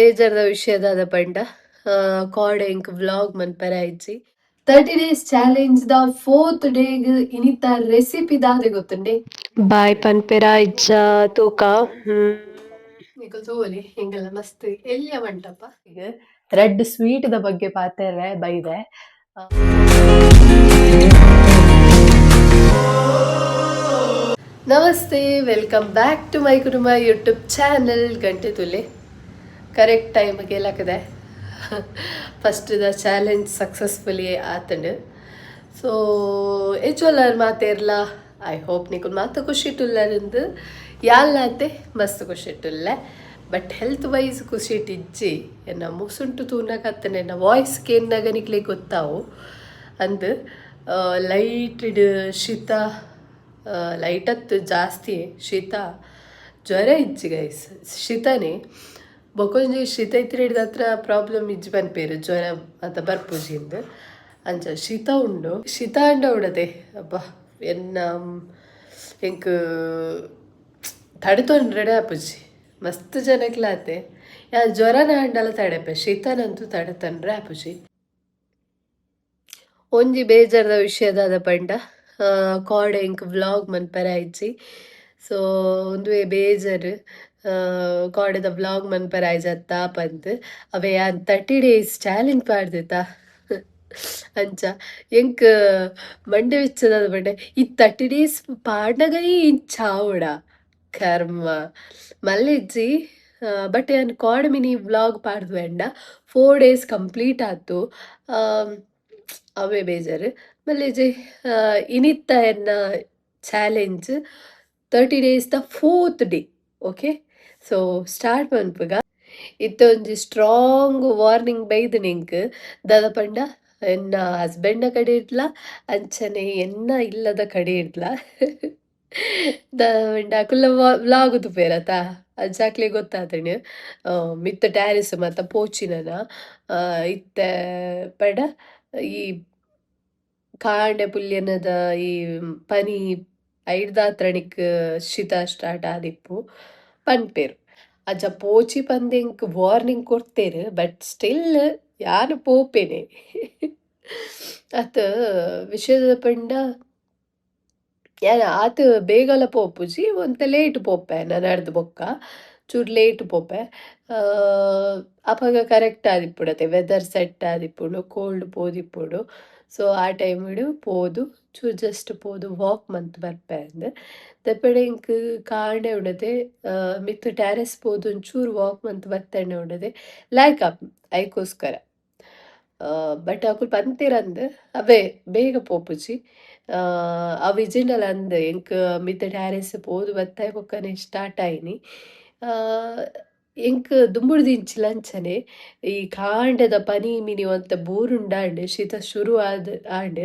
ಬೇಜಾರ್ದ ವಿಷಯ ದಾದ ಪಂಡ ಕೋಡೆ ಎಂಕ್ ವ್ಲಾಗ್ ಮನ್ಪೆರೆ ಆಯಿಜಿ. 30 ಡೇಸ್ ಚಾಲೆಂಜ್ ದ ಫೋರ್ತ್ ಡೇಗ್ ಇನಿತ ರೆಸಿಪಿ ದಾದೆ ಗೊತ್ತುಂಡೆ? ಬಾಯ್ ಪನ್ಪೆರ ಇಜ್ಜ ತೂಕ. ನಿಕುಲು ತೂವೊಲಿ, ಎಂಕಲ್ನ ಮಸ್ತ್ ಎಲ್ಯ ಮಂಟಪ. ರಡ್ಡ್ ಸ್ವೀಟ್ ದ ಬಗ್ಗೆ ಪಾತೆರ್ರೆ ಬೈದೆ. ನಮಸ್ತೆ, welcome back to my ಕುಟುಂಬ ಯೂಟ್ಯೂಬ್ ಚಾನಲ್. ಗಂಟೆ ತುಲೆ, ಕರೆಕ್ಟ್ ಟೈಮ್ಗೆ ಲಕ್ಕದೆ. ಫಸ್ಟ್ ದ ಚಾಲೆಂಜ್ ಸಕ್ಸಸ್ಫುಲಿ ಆತಂಡ್. ಸೊ ಎಂಚೊಲ್ಲರ್ ಮಾತೆರ್ಲ? I hope ನಿಕುಲು ಮಾತ ಖುಷಿಟುಲ್ಲರಿಂದ್. ಯಾಲ್ಲಾತೆ ಮಸ್ತ್ ಖುಷಿಟುಲ್ಲೆ, ಬಟ್ ಹೆಲ್ತ್ ವೈಸ್ ಖುಷಿಟ್ ಇಜ್ಜಿ. ಎನ್ನ ಮುಸುಂಟು ತೂನಗ ಅತ್ತಂಡ ಎನ್ನ ವಾಯ್ಸ್ ಕೇನ್ನಗ ನಿಕ್ಲೆಗ್ ಗೊತ್ತಾವು. ಅಂದ್, ಲೈಟ್ಡ್ ಶೀತ, ಲೈಟ್ ಅತ್ತು, ಜಾಸ್ತಿ ಶೀತ. ಜ್ವರ ಇಜ್ಜಿ ಗೈಸ್, ಶೀತನೇ. ಬೊಕೊಂಜಿ ಶೀತ ಇತ್ತಿನ ಹತ್ರ ಪ್ರಾಬ್ಲಮ್ ಇಜ್ಜಿ ಪನ್ಪೇರು, ಜ್ವರ ಅಂತ ಬರ್ಪುಜಿಂದ್. ಅಂಚ ಶೀತ ಉಂಡು. ಶೀತ ಅಂಡ ಉಡತೆ ಅಬ್ಬಾ, ಎನ್ನ ಎಂಕ್ ತಡೆತೊಂಡ್ರೆ ಆಪುಜಿ. ಮಸ್ತ್ ಜನಕ್ಲಾತೆ. ಯಾ ಜ್ವರನ ಆಂಡಲ ತಡೆಪೆ, ಶೀತನಂತೂ ತಡೆತೊಂಡ್ರೆ ಆಪುಜಿ. ಒಂಜಿ ಬೇಜಾರ್ದ ವಿಷಯ ದಾದ ಪಂಡ, ಕೋಡೆ ಎಂಕ್ ವ್ಲಾಗ್ ಮನ್ಪೆರೆ ಆಯಿಜಿ. ಸೊ ಉಂದುವೇ ಬೇಜಾರ್, ಕೋಡೆದ ವ್ಲಾಗ್ ಮನ್ಪೆರೆ ಆಯ್ಜತ್ತ ಪಂದ್. ಅವೇ ಯಾನ್ 30 ಡೇಸ್ ಚಾಲೆಂಜ್ ಪಾಡ್ದಿತ್ತ. ಅಂಚ ಎಂಕ್ ಮಂಡೆ ಬೆಚ್ಚದಾದ ಪಂಡ, ಈ 30 ಡೇಸ್ ಪಾಡ್ನಗ ಇಂಚ ಆವೊಡ, ಕರ್ಮ ಮಲ್ಲೆಜ್ಜಿ. ಬಟ್ ಯಾನ್ ಕೋಡೆ ಮಿನಿ ವ್ಲಾಗ್ ಪಾಡ್ದು ಬೇಂಡ 4 ಡೇಸ್ ಕಂಪ್ಲೀಟ್ ಆತು. ಅವೇ ಬೇಜಾರು, ಮಲ್ಲೆಜ್ಜಿ. ಇನಿತ್ತ ಎನ್ನ ಚಾಲೆಂಜ್ 30 ಡೇಸ್ ದ ಫೋರ್ತ್ ಡೇ. ಓಕೆ, ಸೊ ಸ್ಟಾರ್ಟ್ ಮನ್ಪುಗ. ಇತ್ತೆ ಒಂಜಿ ಸ್ಟ್ರಾಂಗ್ ವಾರ್ನಿಂಗ್ ಬೈದು ನಿಂಕ್. ದಾದ ಪಂಡ, ಎನ್ನ ಹಸ್ಬೆಂಡ್ನ ಕಡೆ ಇಡ್ಲ, ಅಂಚನೆ ಎನ್ನ ಇಲ್ಲದ ಕಡೆ ಇಡ್ಲ. ದಾದ ಪಂಡ, ಅಕುಲ್ಲ ವ್ಲಾಗ್ ತೂಪೆರತ, ಅಂಚ ಅಕ್ಲೆಗ್ ಗೊತ್ತಾತಂಡ್ ಮಿತ್ತ ಟ್ಯಾರಿಸ್ ಮಾತ ಪೋಚಿನನ. ಇತ್ತೆ ಪಂಡ ಈ ಕಾಂಡೆ ಪುಲ್ಯನದ ಈ ಪನಿ ಐಡ್ದಾತ್ರಣಿಕ್ ಶೀತ ಸ್ಟಾರ್ಟ್ ಆದಿಪ್ಪು ಪನ್ಪೆರ್. ಅಂಚ ಪೋಚಿ ಪಂದ್ ಎಂಕ್ ವಾರ್ನಿಂಗ್ ಕೊರ್ತೆರ್, ಬಟ್ ಸ್ಟಿಲ್ ಯಾನ್ ಪೋಪೆನೆ. ಅತ್ ವಿಷಯದ ಪಂಡ, ಯಾನ್ ಆತ್ ಬೇಗಲ ಪೋಪುಜಿ, ಒಂತೆ ಲೇಟ್ ಪೋಪೆ. ನನಾಡ್ದ್ ಬೊಕ್ಕ ಚೂರು ಲೇಟ್ ಪೋಪೆ. ಅಪಗ ಕರೆಕ್ಟ್ ಆದಿಪ್ಪುಡತೆ, ವೆದರ್ ಸೆಟ್ ಆದಿಪ್ಪುಂಡು, ಕೋಲ್ಡ್ ಪೋದಿಪ್ಪುಂಡು. ಸೊ ಆ ಟೈಮ್ಡ್ ಪೋದು ಚೂರು ಜಸ್ಟ್ ಪೋದು ವಾಕ್ ಮಂತ್ ಬರ್ಪೆ ಅಂದ್. ದೆಪ್ಪಡೆ ಎಂಕ್ ಕಾಂಡೆ ಉಂಡತೆ ಮಿತ್ತ್ ಟ್ಯಾರೆಸ್ ಪೋದು ಒಂಚೂರು ವಾಕ್ ಮಂತ್ ಬತ್ತಂಡ ಉಂಡತೆ ಲಾಯ್ಕ್ ಆಪ್, ಐಕೋಸ್ಕರ. ಬಟ್ ಅಕುಲು ಪಂತೆರಂದ್, ಅವೇ ಬೇಗ ಪೋಪುಜಿ. ಅವು ಇಜ್ಜಿಂಡಲ ಅಂದ್, ಎಂಕ್ ಮಿತ್ತ್ ಟ್ಯಾರೆಸ್ ಪೋದು ಬತ್ತಾಯಿ ಬೊಕ್ಕನೆ ಸ್ಟಾರ್ಟ್ ಆಯಿನಿ. ಎಂಕ್ ದುಂಬುಡ್ದಿಂಚಿಲ ಅಂಚನೆ ಈ ಕಾಂಡೆದ ಪನಿ ಮಿನಿ ಒಂತೆ ಬೂರುಂಡಾಂಡ್ ಶೀತ ಶುರು ಆದ್ ಆಂಡ್.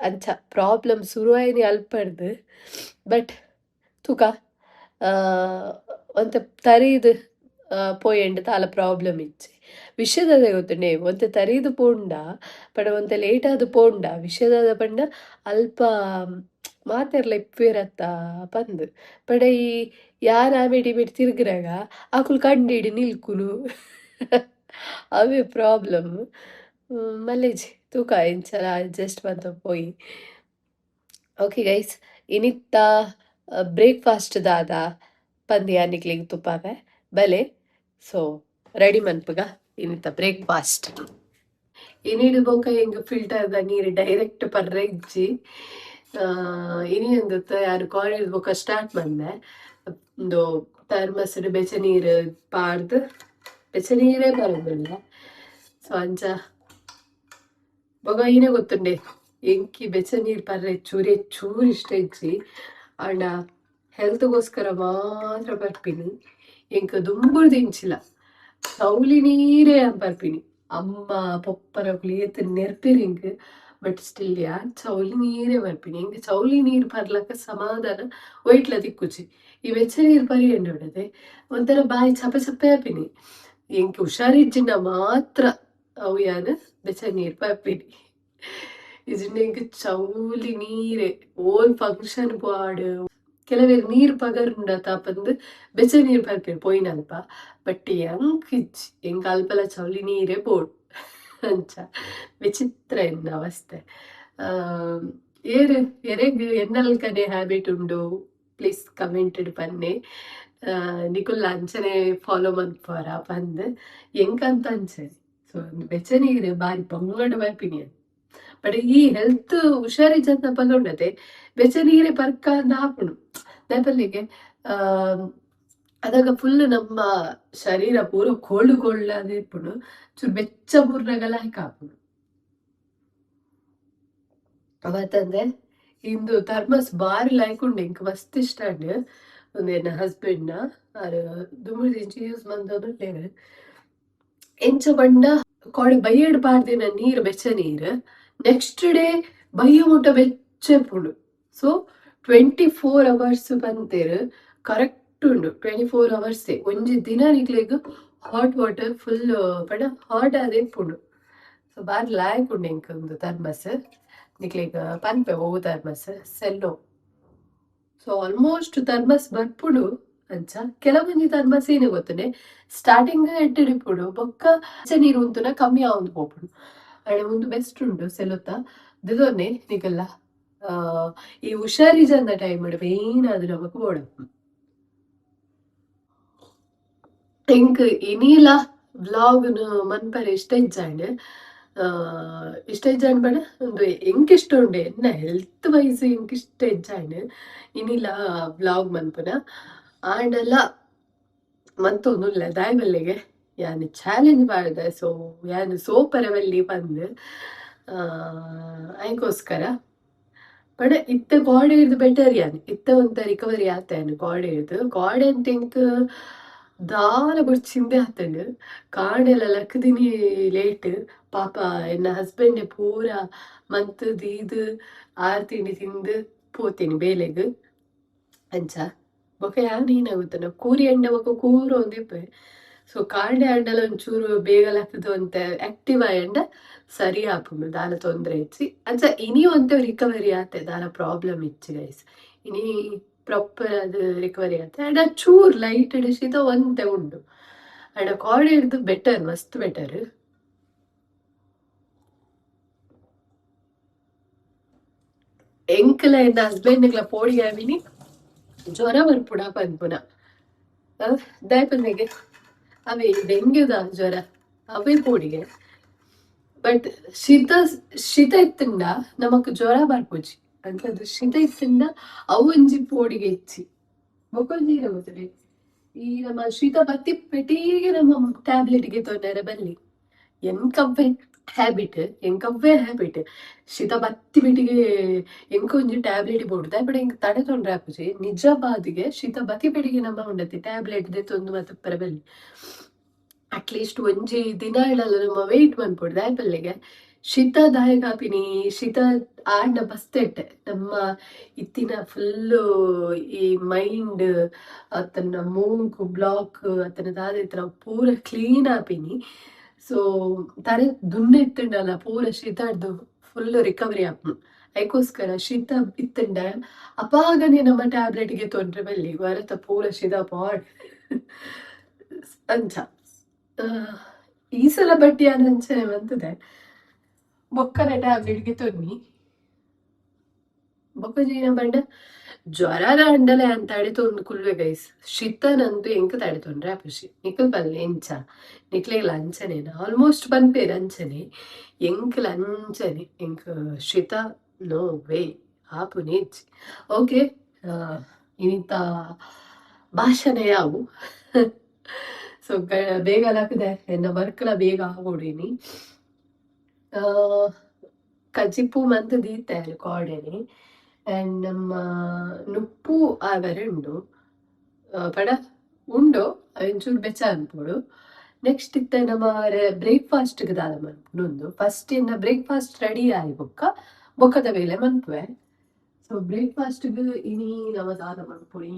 ಅಂಚ ಪ್ರಾಬ್ಲಮ್ ಶುರು ಆಯಿನಿ ಅಲ್ಪಡ್ದ್. ಬಟ್ ತೂಕ, ಒಂತೆ ತರೀದ್ ಪೋಯೆಂಡ ದಾಲ ಪ್ರಾಬ್ಲಮ್ ಇಜ್ಜಿ. ವಿಷಯ ದಾದ ಗೊತ್ತುಂಡೆ? ಒಂತೆ ತರೀದ್ ಪೋಂಡ ಪಂಡ, ಒಂತೆ ಲೇಟ್ ಆದ್ ಪೋಂಡ ವಿಷಯ ದಾದ ಪಂಡ, ಅಲ್ಪ ಮಾತೆರ್ಲ ಇಪ್ಪುವೆರತ್ತ ಪಂದ್. ಪಂಡ ಈ ಯಾನ್ ಆಮೇಟ್ ಈಮೇಟ್ ತಿರ್ಗ್ನಗ ಅಕುಲು ಕಂಡಿಡ್ ನಿಲ್ಕುನು, ಅವೇ ಪ್ರಾಬ್ಲಮ್. ಮಲ್ಲೆಜ್ಜಿ, ತೂಕ ಎಂಚಲ ಅಡ್ಜಸ್ಟ್ ಮಂತ ಪೋಯಿ. ಓಕೆ ಗೈಸ್, ಇನಿತ್ತ ಬ್ರೇಕ್ಫಾಸ್ಟ್ ದಾದ ಪಂದ್ ಯಾನ್ ನಿಕ್ಲೆಗ್ ತೂಪಾವೆ ಬಲೆ. ಸೊ ರೆಡಿ ಮನ್ಪುಗ ಇನಿತ್ತ ಬ್ರೇಕ್ಫಾಸ್ಟ್. ಇನಿಡ್ ಬೊಕ ಎಂಕ್ ಫಿಲ್ಟರ್ ದ ನೀರು ಡೈರೆಕ್ಟ್ ಪರ್ರೆ ಇಜ್ಜಿ. ಇನಿ ಅಂದತ್ತ ಯಾನ್ ಕಾಲೇಜ್ ಬೊಕ ಸ್ಟಾರ್ಟ್ ಮಂದೆ. ಉಂದು ಥರ್ಮಸ್ ಬೆಚ್ಚ ನೀರು ಪಾಡ್ದ್ ಬೆಚ್ಚ ನೀರೇ ಬರೋದಿಲ್ಲ. ಸೊ ಅಂಚ ಬೊಕ ಇನೆ ಗೊತ್ತುಂಡೆ, ಎಂಕಿ ಬೆಚ್ಚ ನೀರು ಪರ್ರೆ ಚೂರೇ ಚೂರು ಇಷ್ಟ ಇಜ್ಜಿ. ಆಂಡ ಹೆಲ್ತ್ಗೋಸ್ಕರ ಮಾತ್ರ ಪರ್ಪಿನಿ. ಎಂಕ್ ದುಂಬುಡ್ದಿಂಚಿಲ ಚೌಲಿ ನೀರೇ ಯಾನ್ ಪರ್ಪಿನಿ. ಅಮ್ಮ ಪೊಪ್ಪನಕುಲು ಏತ್ ನೆರ್ಪೆರ್ ಎಂಕ್, ಬಟ್ ಸ್ಟಿಲ್ ಯಾನ್ ಚೌಲಿ ನೀರೇ ಪರ್ಪಿನಿ. ಎಂಕ್ ಚೌಲಿ ನೀರು ಪರ್ಲಕ ಸಮಾಧಾನ ಒಯ್ಟ್ಲ ತಿಕ್ಕುಜಿ. ಈ ಬೆಚ್ಚ ನೀರು ಪರಿಯಂಡ ಉಂಡತೆ ಒಂಥರ ಬಾಯಿ ಚಪೆ ಚಪ್ಪೆ ಆಪಿನಿ. ಎಂಕ್ ಹುಷಾರಿಜ್ಜಿಂಡ ಮಾತ್ರ ಅವು ಯಾನ್ ಬೆಚ್ಚ ನೀರು ಪರ್ಪಿನಿ. ಇಜ್ಜಿಂಡ ಎಂಕ್ ಚೌಲಿ ನೀರೇ. ಓಲ್ ಫಂಕ್ಷನ್ ಪೋವಡ್. ಕೆಲವೆರ್ ನೀರ್ ಪಗರುಂಡತ ಪಂದ್ ಬೆಚ್ಚ ನೀರ್ ಪರ್ಪೆರ್ ಪೋಯಿನಲ್ಪ. ಬಟ್ ಎಂಕ್ ಇಜ್ಜಿ, ಎಂಕ್ ಅಲ್ಪಲ ಚೌಲಿ ನೀರೇ ಬೋಡು. ಅಂಚ ವಿಚಿತ್ರ ಎನ್ನ ಅವಸ್ಥೆ. ಏರ್ ಎರೆಗ್ ಎನ್ನಲ್ಕನೆ ಹ್ಯಾಬಿಟ್ ಉಂಡು ಪ್ಲೀಸ್ ಕಮೆಂಟ್ ಪನ್ನೆ. ನಿಕುಲ್ ಅಂಚನೆ ಫಾಲೋ ಮನ್ಪುವರ ಪಂದ್. ಎಂಕಂತ ಅಂಚನೆ. ಸೊ ಬೆಚ್ಚ ನೀರ್ ಬಾರಿ ಬಂಗಡ್ ಬರ್ಪಿನಿ. ಬಟ್ ಈ ಹೆಲ್ತ್ ಹುಷಾರಿಜ್ಜಂದಪಗ ಉಂಡತೆ ಬೆಚ್ಚ ನೀರೇ ಪರ್ಕ ಅಂದ್ ಆಪುಂಡು. ದಾಯೆ ಪನ್ಲೆಗೆ ಅದಗ ಫುಲ್ ನಮ್ಮ ಶರೀರ ಪೂರ ಕೋಲ್ಡ್ ಕೋಲ್ಡ್ ಆದ್ ಇಪ್ಪುಂಡು. ಚೂರು ಬೆಚ್ಚ ಬೂರ್ನಗ ಲಾಯ್ಕ್ ಆಪುಂಡು. ಅವತ್ತಂದೆ ಇಂದು ಥರ್ಮಸ್ ಬಾರಿ ಲಾಯ್ಕ್ ಉಂಡು, ಎಂಕ್ ಮಸ್ತ್ ಇಷ್ಟ ಆಂಡ್. ಉಂದು ಎನ್ನ ಹಸ್ಬೆಂಡ್ ನ, ಆರ್ ದುಂಬುರ್ದಿಂಚಿ ಯೂಸ್ ಮಂತೊಂದುಲ್ಲೆರ್. ಎಂಚ ಪಂಡ ಕೋಡೆ ಬಯ್ಯಡ್ ಪಾಡ್ದಿನ ನೀರ್ ಬೆಚ್ಚ ನೀರ್ ನೆಕ್ಸ್ಟ್ ಡೇ ಬಯ್ಯ ಮುಟ್ಟ ಬೆಚ್ಚ ಇಪ್ಪುಂಡು. ಸೊ 24 ಅವರ್ಸ್ ಪಂತೆರ್, ಕರೆಕ್ಟ್ ಉಂಡು. 24 ಅವರ್ಸ್ ಒಂಜಿ ದಿನ ನಿಕ್ಲೆಗ್ hot water full ಪಂಡ ಹಾಟ್ ಆದ್ ಇಪ್ಪುಂಡು. ಸೊ ಬಾರಿ ಲಾಯ್ಕ್ ಉಂಡು ಎಂಕ್ ಉಂದು ಥರ್ಮಸ್. ನಿಕ್ಲೆಗ್ ಪನ್ಪೆ ಒವು thermos Cello. So almost thermos ಬರ್ಪುಂಡು ಅಂಚ. ಕೆಲವೊಂಜಿ ಥರ್ಮಸ್ ಏನ್ ಗೊತ್ತುಂಡೆ, ಸ್ಟಾರ್ಟಿಂಗ್ ಎಡ್ಡೆಡ್ ಇಪ್ಪುಂಡು, ಬೊಕ್ಕ ನೀರ್ ಉಂತುನ ಕಮ್ಮಿ ಆವೊಂದು ಪೋಪುಂಡು. ಆಂಡ ಉಂದು ಬೆಸ್ಟ್ ಉಂಡು ಸೆಲ್ಲೊತ ದೆತೊನ್ನೆ ನಿಕಲ್ಲ. ಈ ಹುಷಾರಿಜಂದ ಟೈಮ್ ಮೇನ್ ಆದ್ ನಮಕ್ ಬೋಡಾಪುಂಡು. ಎಂಕ್ ಇನಿಲ ವ್ಲಾಗ್ ನು ಮನ್ಪರೆ ಇಷ್ಟ ಇಜ್ಜಾಂಡ್. ಇಷ್ಟ ಇಜ್ಜಾಂಡ್ ಪಂಡ ಉಂದು ಎಂಕ್ ಇಷ್ಟ ಉಂಡು, ಎನ್ನ ಹೆಲ್ತ್ ವೈಸ್ ಎಂಕ್ ಇಷ್ಟ ಇಜ್ಜಾಂಡ್ ಇನಿಲ ವ್ಲಾಗ್ ಮನ್ಪುನ. ಆಂಡಲ ಮಂತೊಂದುಲ್ಲೆ ದಾಯೆ ಬಲ್ಲೆಗೆ ಯಾನ್ ಚಾಲೆಂಜ್ ಪಾಡ್ದೆ. ಸೊ ಯಾನ್ ಸೋಪರೆ ಬಲ್ಲಿ ಪಂದ್ ಐಕೋಸ್ಕರ. ಪಂಡ ಇತ್ತೆ ಕೋಡೆ ಇರ್ದ್ ಬೆಟರ್ ಯಾನ್, ಇತ್ತೆ ಒಂತೆ ರಿಕವರಿ ಆತೆ ಯಾನ್ ಕೋಡೆ ಇರ್ದ್. ಕೋಡೆ ಅಂತ ಎಂಕ್ ದಾಲ ಬೊರ್ಚಿಂದೆ ಆತ್ಂಡ್. ಕಾಂಡೆಲ ಲಕ್ಕ್ದಿನಿ ಲೇಟ್. ಪಾಪ ಎನ್ನ ಹಸ್ಬೆಂಡ್ ಪೂರ ಮಂತ್ ದೀದ್ ಆರ್ ತಿಂಡಿ ತಿಂದ್ ಪೋತೀನಿ ಬೇಲೆಗ್. ಅಂಚ ಬೊಕ ಯಾನ್ ಏನ ಗೊತ್ತುಂಡ ಕೂರಿ ಅಂಡ ಬೊಕ ಕೂರೊಂದಿಪ್ಪೆ. ಸೊ ಕಾಂಡೆ ಆಂಡಲ ಒಂಚೂರು ಬೇಗ ಲಕ್ಕ್ದ್ ಒಂತೆ ಆಕ್ಟಿವ್ ಆಯಂಡ ಸರಿ ಆಪುಂಡು, ದಾಲ ತೊಂದ್ರೆ ಇಜ್ಜಿ. ಅಂಚ ಇನಿ ಒಂತೆ ರಿಕವರಿ ಆತೆ, ದಾಲ ಪ್ರಾಬ್ಲಮ್ ಇಜ್ಜಿ ಗೈಸ್. ಇನಿ ಪ್ರಾಪರ್ ಆದ್ ರಿಕವರಿ ಆತೆ. ಆಂಡ ಚೂರ್ ಲೈಟ್ ಶೀತ ಒಂತೆ ಉಂಡು. ಆಂಡ ಕೋಡೆ ಇರ್ದ್ ಬೆಟರ್, ಮಸ್ತ್ ಬೆಟರ್. ಎಂಕ್ಲ ಎನ್ನ ಹಸ್ಬೆಂಡ್ ಗ್ಲ ಪೋಡಿಗೆ ಆವಿನಿ ಜ್ವರ ಬರ್ಪುಡ ಪನ್ಪುನ. ದಾಯೆ ಪನ್ನೆಗೆ ಅವೇ ಡೆಂಗ್ಯೂದ ಜ್ವರ ಅವೇ ಪೋಡಿಗೆ. ಬಟ್ ಶೀತ ಶೀತ ಇತ್ತುಂಡ ನಮಕ್ ಜ್ವರ ಬರ್ಪುಜಿ. ಅಂಚದ ಶೀತ ಇತ್ತುಂಡ ಅವು ಒಂಜಿ ಪೋಡಿಗೆ ಇಜ್ಜಿ. ಬೊಕೊಂಜಿ ಏನ ಗೊತ್ತುಂಡೆ, ಈ ನಮ್ಮ ಶೀತ ಬತ್ತಿ ಪೆಟ್ಟಿಗೆ ನಮ್ಮ ಟ್ಯಾಬ್ಲೆಟ್ ಗೆ ತೊಂದರೆ ಬಲ್ಲಿ. ಎಂಕ್ ಅವ್ವೆ ಹ್ಯಾಬಿಟ್, ಎಂಕ್ ಅವ್ವೆ ಹ್ಯಾಬಿಟ್. ಶೀತ ಬತ್ತಿ ಪೆಟ್ಟಿಗೆ ಎಂಕ್ ಒಂಜಿ ಟ್ಯಾಬ್ಲೆಟ್ ಬೋಡು. ದಾಯೆ ಪಂಡ ಎಂಕ್ ತಡೆ ತೊಂದ್ರೆ ಆಪುಜಿ. ನಿಜವಾದಿಗೆ ಶೀತ ಬತ್ತಿ ಪೆಟ್ಟಿಗೆ ನಮ್ಮ ಉಂಡತೆ ಟ್ಯಾಬ್ಲೆಟ್ ದೆತ್ತೊಂದು ಮಾತ ಬಲ್ಲಿ. ಅಟ್ಲೀಸ್ಟ್ ಒಂಜಿ ದಿನ ಇಡಲ್ಲ ನಮ್ಮ ವೆಯ್ಟ್ ಮನ್ಪೊಡು. ದಾಯೆ ಪಲ್ಲೆಗೆ ಶೀತ ದಾಯೆಗ್ ಆಪಿನಿ, ಶೀತ ಆಂಡ ಬಸ್ತೆಟ್ಟೆ ನಮ್ಮ ಇತ್ತಿನ ಫುಲ್ ಈ ಮೈಂಡ್ ಅತ್ತನ ಮೂಂಕು ಬ್ಲಾಕ್ ಅತ್ತನ ದಾದ ಇತ್ತಿನ ಪೂರ ಕ್ಲೀನ್ ಆಪಿನಿ. ಸೊ ತರೆ ದುನ್ನೆ ಇತ್ತುಂಡಲ ಪೂರ ಶೀತಡ್ದು ಫುಲ್ ರಿಕವರಿ ಆಪುಂಡು. ಐಕೋಸ್ಕರ ಶೀತ ಇತ್ತುಂಡ ಅಪಾಗನೆ ನಮ್ಮ ಟ್ಯಾಬ್ಲೆಟ್ ಗೆ ತೊಂದ್ರೆ ಬಲ್ಲಿ ವರತ ಪೂರ ಶೀತ ಪಾಡ್ ಅಂಚ. ಈ ಸಲ ಬಟ್ಟಿ ಯಾನ್ ಅಂಚನೆ ಮಂತುದೆ. ಬೊಕ್ಕನೆ ಟ್ಯಾಬ್ಲೆಟ್ ಗೆ ತೊನ್ನಿ. ಬೊಕ್ಕ ಜೀನ ಪಂಡ ಜ್ವರ ಆಂಡಲ ಯಾನ್ ತಡೆತೊಂದು ಕುಲ್ವೆ ಗೈಸ್. ಶೀತನಂತೂ ಎಂಕ್ ತಡೆತೊಂಡ್ರೆ ಆಪುಜಿ. ನಿಕುಲ್ ಪನ್ಲೆ ಎಂಚ ನಿಕ್ಲೆಗ್ಲ ಅಂಚನೇನ ಆಲ್ಮೋಸ್ಟ್ ಪನ್ಪೆರ್ ಅಂಚನೆ. ಎಂಕ್ಲ ಅಂಚನೆ, ಎಂಕ್ ಶೀತ ನೋ ವೇ ಆಪುನೆ ಇಜ್ಜಿ. ಓಕೆ, ಇನಿತ ಭಾಷಣ ಯಾವು. ಸೊ ಬೇಗ ಲಕ್ಕ್ದೆ, ಎನ್ನ ವರ್ಕ್ಲ ಬೇಗ ಆವೊಡು ಇನಿ. ಕಜಿಪು ಮಂತ್ ದೀತೆ ಕೋಡೆನೆ. ಅಂಡ್ ನಮ್ಮ ನುಪ್ಪು ಆವರೆ ಉಂಡು, ಪಡ ಉಂಡು ಒಂಚೂರು ಬೆಚ್ಚ ಅನ್ಪೊಡು. ನೆಕ್ಸ್ಟ್ ಇತ್ತೆ ನಮ್ಮ ಬ್ರೇಕ್ಫಾಸ್ಟ್ ದಾದ ಮನ್ಪುನು ಉಂದು. ಫಸ್ಟ್ ಎನ್ನ ಬ್ರೇಕ್ಫಾಸ್ಟ್ ರೆಡಿ ಆಯಿ ಬೊಕ್ಕ ಬೊಕ್ಕದ ಬೇಲೆ ಮನ್ಪುವೆ. ಸೊ ಬ್ರೇಕ್ಫಾಸ್ಟ್ ಇನಿ ನಮ ದಾದ ಮನ್ಪುನಿ,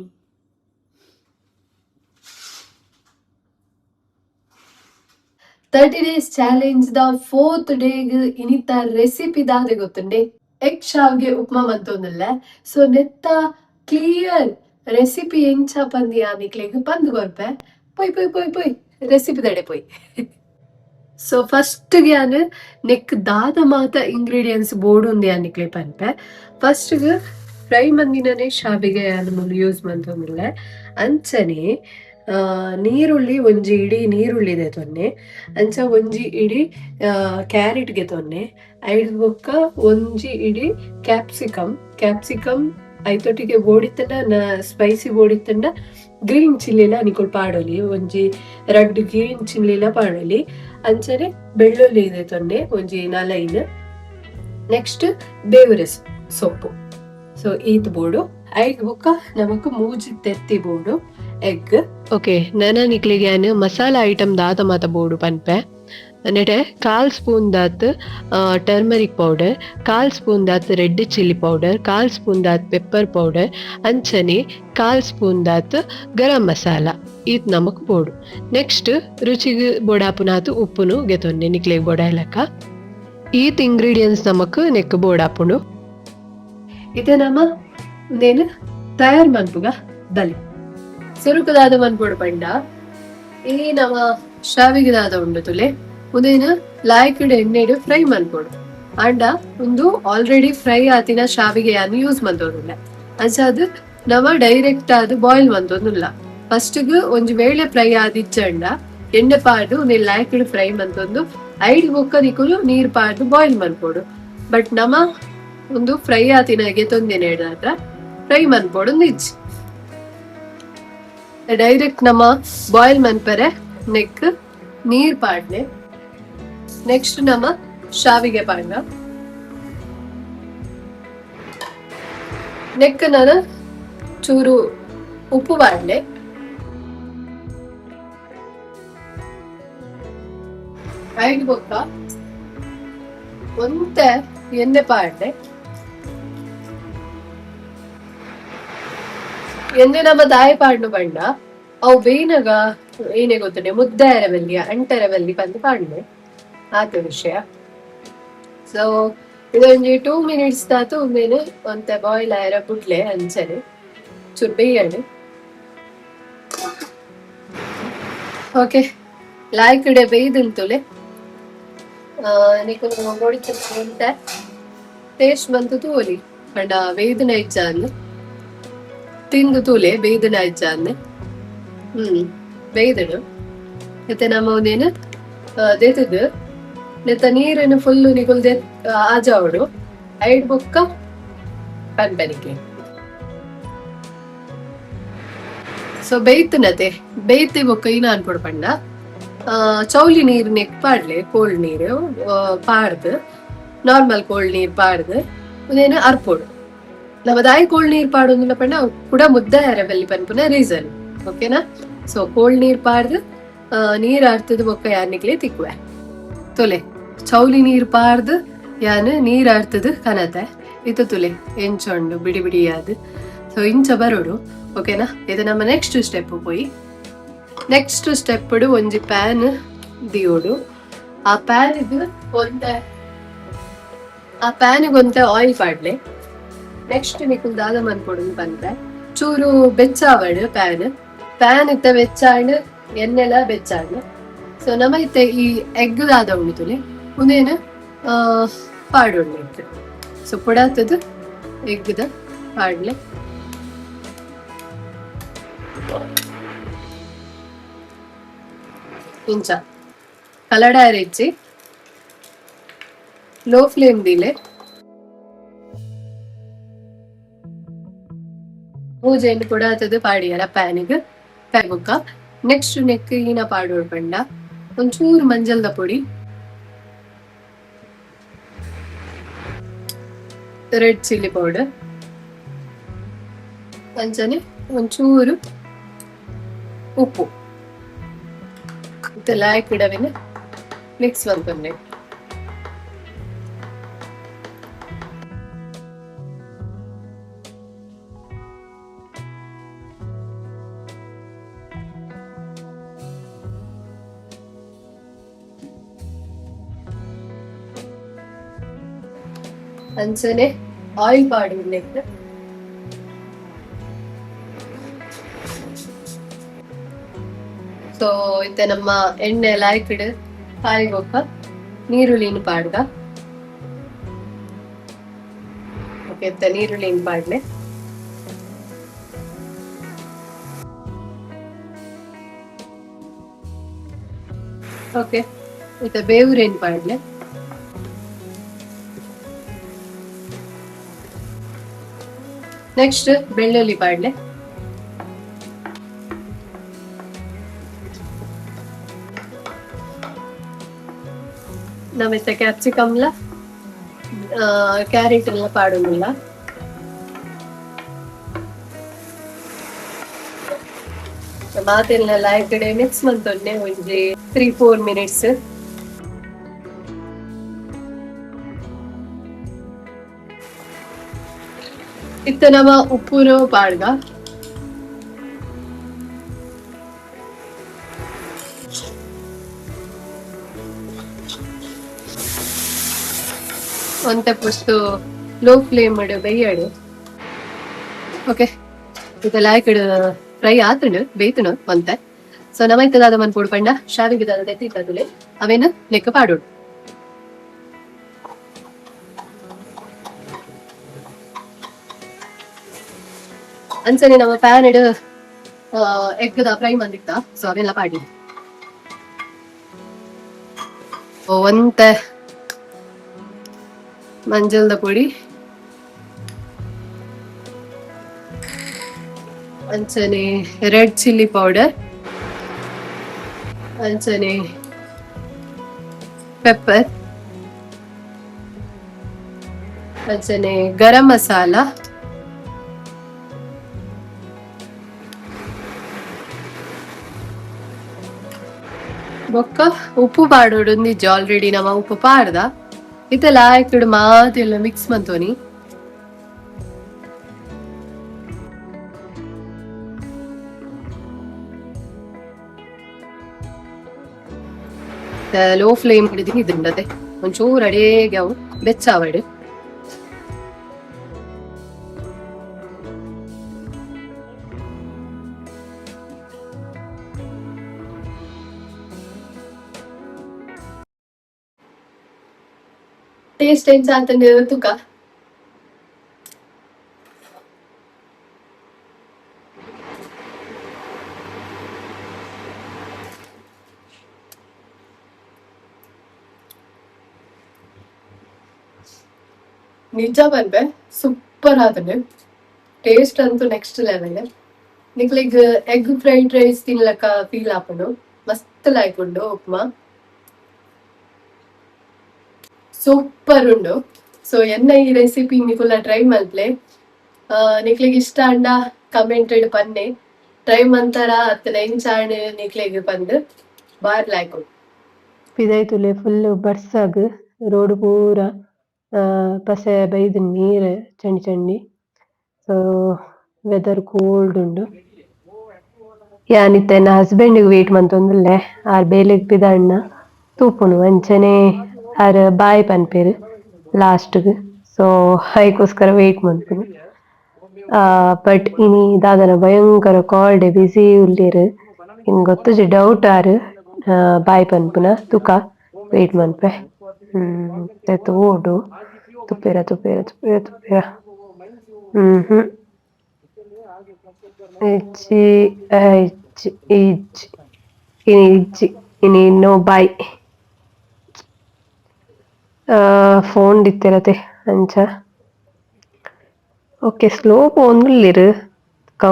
30 days challenge the fourth ಡೇಗ್ ಇನಿತ recipe ದಾದೆ ಗೊತ್ತುಂಡೆ, ಎಗ್ ಶಾವ್ಗೆ ಉಪ್ಮಾ ಮಂತೊಂದುಲ್ಲೆ. ಸೊ ನೆತ್ತ ಕ್ಲಿಯರ್ ರೆಸಿಪಿ ಎಂಚ ಪಂದ್ ಯಾನ್ ನಿಕ್ಲೆಗ್ ಪಂದ್ ಕೊರ್ಪೆ. ಪೋಯ್ ಪೋಯ್ ಪೋಯ್ ಪೋಯ್ ರೆಸಿಪಿ ದಡೆ ಪೋಯ್. ಸೊ ಫಸ್ಟ್ ಯಾನ್ ನೆಕ್ ದಾದ ಮಾತ ಇಂಗ್ರೀಡಿಯೆಂಟ್ಸ್ ಬೋಡುಂದು ಯಾನ್ ನಿಕ್ಲೆ ಪನ್ಪೆ. ಫಸ್ಟ್ ಫ್ರೈ ಮಂದಿನನೆ ಶಾವಿಗೆ ಯಾನ್ ಮೂಲು ಯೂಸ್ ಮಂತೊಂದುಲ್ಲೆ. ಅಂಚನೆ ನೀರುಳ್ಳಿ ಒಂಜಿ ಇಡೀ ನೀರುಳ್ಳಿ ದೆತೊನ್ನೆ, ಅಂಚ ಒಂಜಿ ಇಡೀ ಕ್ಯಾರೆಟ್ ಗೆತೊನ್ನೆ, ಐಡ್ದ್ ಬೊಕ್ಕ ಒಂಜಿ ಇಡೀ ಕ್ಯಾಪ್ಸಿಕಮ್ ಕ್ಯಾಪ್ಸಿಕಮ್ ಐತೊಟ್ಟಿಗೆ ಬೋಡಿತ್ತಂಡ ನ ಸ್ಪೈಸಿ ಬೋಡಿತ್ತಂಡ ಗ್ರೀನ್ ಚಿಲ್ಲಿಲ ನಿಕುಲು ಪಾಡೊಲಿ, ಒಂಜಿ ರಡ್ಡ್ ಗ್ರೀನ್ ಚಿಲ್ಲಿಲ ಪಾಡೊಲಿ. ಅಂಚನೆ ಬೆಳ್ಳುಳ್ಳಿ ದೆತೊನ್ನೆ ಒಂಜಿ ನಾಲೈನ್. ನೆಕ್ಸ್ಟ್ ಬೇವುರೆ ಸೊಪ್ಪು. ಸೊ ಈತ್ ಬೋಡು. ಐಡ್ ಬೊಕ್ಕ ನಮಕ್ ಮೂಜಿ ತೆತ್ತಿ ಬೋಡು, ಎಗ್. ಓಕೆ, ನನ ನಿಕ್ಲೆಗ್ ಯಾನ್ ಮಸಾಲ ಐಟಮ್ ದಾದ ಮಾತ ಬೋಡು ಪನ್ಪೆ. ನೆಟೆ ಕಾಲ್ ಸ್ಪೂನ್ ದಾತ್ ಟರ್ಮರಿಕ್ ಪೌಡರ್, ಕಾಲ್ ಸ್ಪೂನ್ ದಾತ್ ರೆಡ್ ಚಿಲ್ಲಿ ಪೌಡರ್, ಕಾಲ್ ಸ್ಪೂನ್ ದಾತ್ ಪೆಪ್ಪರ್ ಪೌಡರ್, ಅಂಚನೆ ಕಾಲ್ ಸ್ಪೂನ್ ದಾತ್ ಗರಂ ಮಸಾಲ ಈತ್ ನಮಕ್ ಬೋಡು. ನೆಕ್ಸ್ಟ್ ರುಚಿಗ್ ಬೋಡಾಪುನಾತ್ ಉಪ್ಪುನು ಗೆತೊನ್ನೆ ನಿಕ್ಲೆಗ್ ಬೋಡಾಯಿಲೆಕ್ಕ. ಈತ್ ಇಂಗ್ರೀಡಿಯೆಂಟ್ಸ್ ನಮಕ್ ನೆಕ್ ಬೋಡಾಪುಂಡು. ಇತ್ತೆ ನಮ ಉಂದೆನ್ ತಯಾರ್ ಮನ್ಪುಗ ಬಲೆ. ಸುರುಕು ದಾದ ಮನ್ಪೊಡು ಪಂಡ ಈ ನಮ ಶಾವಿಗೆ ದಾದ ಉಂಡು ತುಲೆ ಉಂದೆನ್ ಲಾಯ್ಕ್ಡ್ ಎಣ್ಣೆಡ್ ಫ್ರೈ ಮನ್ಪೊಡು. ಆಂಡ ಉಂದು ಆಲ್ರೆಡಿ ಫ್ರೈ ಆತಿನ ಶಾವಿಗೆ ಯಾನ್ ಯೂಸ್ ಮಂತೊಂದುಲ್ಲೆ. ಅಂಚಾದ್ ನಮ ಡೈರೆಕ್ಟ್ ಆದ್ ಬಾಯ್ಲ್ ಮಂತೊಂದುಲ್ಲ. ಫಸ್ಟ್ ಗ್ ಒಂಜಿ ವೇಳೆ ಫ್ರೈ ಆದಿಜ್ಜಂಡ ಎಣ್ಣೆ ಪಾಡ್ದ್ ಉಂದೆನ್ ಲಾಯ್ಕ್ಡ್ ಫ್ರೈ ಮಂತೊಂದು ಐಡ್ ಬೊಕ್ಕ ನಿಕುಲು ನೀರ್ ಪಾಡ್ದ್ ಬಾಯ್ಲ್ ಮನ್ಪೊಡು. ಬಟ್ ನಮ ಉಂದು ಫ್ರೈ ಆತಿನ ಗೆತೊಂದಿನ ಎಡ್ದಾತ್ರ ಫ್ರೈ ಮನ್ಪೊಡು ಇಜ್ಜಿ. ಡೈರೆಕ್ಟ್ ನಮ ಬಾಯ್ಲ್ ಮನ್ಪರೆ ನೆಕ್ ನೀರ್ ಪಾಡ್ಲೆ. ನೆಕ್ಸ್ಟ್ ನಮ ಶಾವಿಗೆ ಪಾಡ್ಲ. ನೆಕ್ ನನ ಚೂರು ಉಪ್ಪು ಪಾಡ್ಲೆ. ಐಡ್ ಬೊಕ್ಕ ಒಂತೆ ಎಣ್ಣೆ ಪಾಡ್ಲೆ. ಎಣ್ಣೆ ನಮ್ಮ ದಾಯ ಪಾಡ್ನು ಪಂಡ ಅವು ಬೇನಗ ಏನೇ ಗೊತ್ತುಂಡೆ ಮುದ್ದೆ ಅರವಲ್ಲಿ ಅಂಟರವಲ್ಲಿ ಪಂದ್ ಪಾಡ್ಲೆ ಆತ ವಿಷಯ. ಸೊ ಇದೊಂಜಿ 2 ಮಿನಿಟ್ಸ್ ದಾತು ಉಂದೆನ್ ಒಂತೆ ಬಾಯ್ಲ್ ಆಯೆರ ಬುಡ್ಲೆ. ಅಂಚನೆ ಚೂರು ಬೇಯಡ್. ಓಕೆ, ಲಾಯ್ಕಡೆ ಬೇಯ್ದುಂತುಲೆ ನಿಕುಲು ಒಂತೆ ಟೇಸ್ಟ್ ಮಂತು ತೂವೊಲಿ ಪಂಡ ಬೇಯ್ದಿನ ಇಜ್ಜಾಂದ್ ತಿಂದು ತೂಲೆ ಬೇಯ್ದಿನ ಇಜ್ಜಾಂದ್. ಬೇಯ್ದಡು. ಇತ್ತೆ ನಮ ಉಂದೆನ್ ದೆತ್ತ್ದ್ ನೆತ್ತ ನೀರನ್ನು ಫುಲ್ ನಿಕುಲು ದೆತ್ ಆಜಾವೊಡು. ಐಡ್ ಬೊಕ್ಕ ಪನ್ಪೆ ನಿಕ್ಲೆಗ್. ಸೊ ಬೇಯ್ತುನತೆ ಬೇಯ್ತಿ ಬೊಕ್ಕ ಇನ ಅನ್ಪೊಡು ಪಂಡ ಚೌಲಿ ನೀರ್ ನೆಕ್ ಪಾಡ್ಲೆ. ಕೋಲ್ಡ್ ನೀರ್ ಪಾಡ್ದ್ ನಾರ್ಮಲ್ ಕೋಲ್ಡ್ ನೀರ್ ಪಾಡ್ದ್ ಉಂದೆನ್ ಅರ್ಪೊಡು. ನಮ ದಾಯಿ ಕೋಲ್ಡ್ ನೀರ್ ಪಾಡೊಂದುಲ್ಲ ಪಂಡ ಕುಡ ಮುದ್ದೆ ಅರಬಲ್ಲಿ ಪನ್ಪುನ ರೀಸನ್, ಓಕೆನಾ? ಸೊ ಕೋಲ್ಡ್ ನೀರ್ ಪಾಡ್ದ್ ನೀರ್ ಅರ್ತದ ಬೊಕ್ಕ ಯಾನ್ ನಿಕ್ಲೆ ತಿಕ್ಕುವೆ. ತೊಲೆ ಚೌಲಿ ನೀರ್ ಪಾಡ್ದ್ ಯಾನ್ ನೀರ್ ಅರ್ತದ ಕನತೆ. ಇತ್ತ ತುಲೆ ಎಂಚ ಉಂಡು ಬಿಡಿ ಬಿಡಿ ಆದ್. ಸೊ ಇಂಚ ಬರೋಡು, ಓಕೆನಾ? ಇದು ನಮ್ಮ ನೆಕ್ಸ್ಟ್ ಸ್ಟೆಪ್ ಪೋಯಿ. ನೆಕ್ಸ್ಟ್ ಸ್ಟೆಪ್ ಒಂಜಿ ಪ್ಯಾನ್ ದಿಯೋಡು. ಆ ಪ್ಯಾನ್ ಒಂತೆ ಆ ಪ್ಯಾನ್ ಒಂತೆ ಆಯಿಲ್ ಪಾಡ್ಲೆ. ನೆಕ್ಸ್ಟ್ ನಿಕುಲು ದಾದ ಮನ್ಪೊಡು ಪನ್ಪೆ. ಚೂರು ಬೆಚ್ಚ ಆವಡ್ ಪ್ಯಾನ್. ಪ್ಯಾನ್ ಇತ್ತ ಬೆಚ್ಚಾಂಡ್ ಎಣ್ಣೆಲ ಬೆಚ್ಚಾಂಡ್. ಸೊ ನಮ ಇತ್ತೆ ಈ ಎಗ್ ದಾದ ಉಂಡು ತುಲೆ ಉಂದೇನ್ ಪಾಡೊಡು ನೆಕ್ಕ್. ಸೊ ಪುಡಾತದ ಎಗ್ದ ಪಾಡ್ಲೆ. ಇಂಚ ಕಲಡಾಯರ ಇಜ್ಜಿ, ಲೋ ಫ್ಲೇಮ್ ದಿಲೆ. ಮೂಜೆನ್ ಪುಡಾತದ ಪಾಡಿಯರ ಪ್ಯಾನಿಗ್ ಬೊಕ್ಕ ನೆಕ್ಸ್ಟ್ ನೆಕ್ ಈನ ಪಾಡೊಡು ಪಂಡ ಒಂಚೂರು ಮಂಜಲ್ದ ಪೊಡಿ, ರೆಡ್ ಚಿಲ್ಲಿ ಪೌಡರ್, ಅಂಚನೆ ಒಂಚೂರು ಉಪ್ಪು ಇತ್ತೆ ಲಾಯ್ಕ್ ಇಡವಿನ ಮಿಕ್ಸ್ ಮಲ್ಪೊನ್ನೆ. ಅಂಚನೆ ಆಯಿಲ್ ಪಾಡುನೆಕ್. ಸೊ ಇತ್ತೆ ನಮ್ಮ ಎಣ್ಣೆ ಲಾಯ್ಕಿಡ್ ಕಾಯಿಗೊಕ್ಕ ನೀರುಳ್ಳಿನ ಪಾಡ್ಗ. ಓಕೆ, ಇತ್ತೆ ನೀರುಳ್ಳಿನ ಪಾಡ್ಲೆ. ಓಕೆ, ಇತ್ತೆ ಬೇವುರೇನ್ ಪಾಡ್ಲೆ. ನೆಕ್ಸ್ಟ್ ಬೆಳ್ಳುಳ್ಳಿ ಪಾಡ್ಲೆ. ನಮಿತ್ತೆ ಕ್ಯಾಪ್ಸಿಕಮ್ಲ ಕ್ಯಾರೆಟ್ ಎಲ್ಲ ಪಾಡೊಂದುಲ್ಲ. ಮಾತೆಲ್ಲ ಲಾಯ್ಕಡೆ ಮಿಕ್ಸ್ ಮಂತೊನ್ನೆ ಒಂಜಿ 3-4 ಮಿನಿಟ್ಸ್. ಇತ್ತೆ ನಮ ಉಪ್ಪುನು ಪಾಡ್ಗ. ಒಂತೆ ಪುಸ್ತು ಲೋ ಫ್ಲೇಮ್ ಬೇಯಡು. ಓಕೆ, ಇತ್ತೆ ಲಾಯ್ಕಡ್ ಫ್ರೈ ಆತುಂಡು, ಬೇಯ್ತುಂಡು ಒಂತೆ. ಸೊ ನಮ ಇತ್ತೆ ದಾದ ಮನ್ಪೊಡು ಪಂಡ ಶಾವಿಗೆ ದಾದ ತೆತ್ತಿತ್ತದುಲೆ ಅವೇನು ನೆಕ್ಕ ಪಾಡೋಡು. ಅಂಚನೆ ನಮ್ಮ ಪ್ಯಾನ್ ಇಡು ಎಗ್ the fry ಮಂದಿತ್ತ, ಸೊ ಅವೆಲ್ಲ ಪಾಡಿ ಒಂತೆ ಮಂಜಲ್ದ ಪೊಡಿ, ಅಂಚನೆ ರೆಡ್ ಚಿಲ್ಲಿ ಪೌಡರ್, ಅಂಚನೆ ಪೆಪ್ಪರ್, ಅಂಚನೆ ಗರಂ ಮಸಾಲ, ಬೊಕ್ಕ ಉಪ್ಪು ಪಾಡೋಡು ನಿಜ ಆಲ್ರೆಡಿ ನಮ್ಮ ಉಪ್ಪು ಪಾಡ್ದ. ಇತ್ತೆಲ್ಲ ಆಯ್ತುಡು ಮಾತೆಲ್ಲ ಮಿಕ್ಸ್ ಮಂತೋನಿ. ಲೋ ಫ್ಲೇಮ್ ಹಿಡಿದು ಇದ್ರಿಂಡತೆ ಒಂಚೂರು ಅಡೇಗೆ ಅವು ಬೆಚ್ಚಾವಡು. ಟೇಸ್ಟ್ ಎಂಚ ಆತಂದು ತುಕ. ನಿಜ ಪನ್ಪೆ, ಸೂಪರ್ ಆತುಂಡು ಟೇಸ್ಟ್ ಅಂತೂ ನೆಕ್ಸ್ಟ್ ಲೆವೆಲ್. ನಿಕ್ಲೆಗ್ ಎಗ್ ಫ್ರೈಡ್ ರೈಸ್ ತಿನ್ಲಕ ಫೀಲ್ ಆಪುಂಡು. ಮಸ್ತ್ ಲಾಯ್ಕ್ ಉಂಡು ಉಪ್ಮಾ, ಸೂಪರ್ ಉಂಡು. ಸೊ ಎನ್ನ ಈ ರೆಸಿಪಿ ನಿಕುಲ ಟ್ರೈ ಮಲ್ಪ್ಲೆ. ನಿಕ್ಲೆಗ್ ಇಷ್ಟ ಅಂಡ ಕಮೆಂಟೆಡ್ ಪನ್ನೆ, ಟ್ರೈ ಮಂತರ ಅತ್ತನ ಎಂಚಾಂಡ್ ನಿಕ್ಲೆಗ್ ಪಂದ್. ಬಾರ್ ಲಾಯ್ಕ್ ಉಂಡು. ಪಿದೈತುಲೆ ಫುಲ್ ಬರ್ಸಾಗ್ ರೋಡ್ ಪೂರ ಪಸೆ ಬೈದು ನೀರು ಚಂಡಿ ಚಂಡಿ. ಸೊ ವೆದರ್ ಕೋಲ್ಡ್ ಉಂಡು. ಯಾನ್ ಇತ್ತೆ ಎನ್ನ ಹಸ್ಬೆಂಡ್ ಗ್ ವೇಟ್ ಮಂತೊಂದುಲ್ಲೆ. ಆರ್ ಬೇಲೆಗ್ ಪಿದಾಡ್ನ ತೂಪುನು ಅಂಚನೆ ಆರ್ ಬಾಯ್ ಪನ್ಪೆರ್ ಲಾಸ್ಟ್ ಗ್. ಸೊ ಐಕೋಸ್ಕರ ವೇಟ್ ಮನ್ಪುನು. ಬಟ್ ಇನಿ ದಾದನ ಭಯಂಕರ ಕೋಲ್ಡ್ ಬಿಸಿ ಉಲ್ಲೆರ್. ಎಂಕ್ ಗೊತ್ತುಜಿ, ಡೌಟ್ ಆರ್ ಬಾಯ್ ಪನ್ಪುನ. ತುಕ ವೇಟ್ ಮನ್ಪೆ. ತೂವೊಡು ತುಪೇರ ತುಪೇರ ತುಪೇರ ತುಪೇರ. ಹ್ಮ್ ಇಜ್ಜಿ ಇಜ್ಜಿ ಇಜ್ಜಿ ಇನಿ ಇಜ್ಜಿ ಇನಿ ನೋ ಬಾಯ್. ಫೋನ್ ಇತ್ತೆರತೆ ಅಂಚ. ಓಕೆ, ಸ್ಲೋ ಪೋವೊಂದುಲ್ಲೆರ್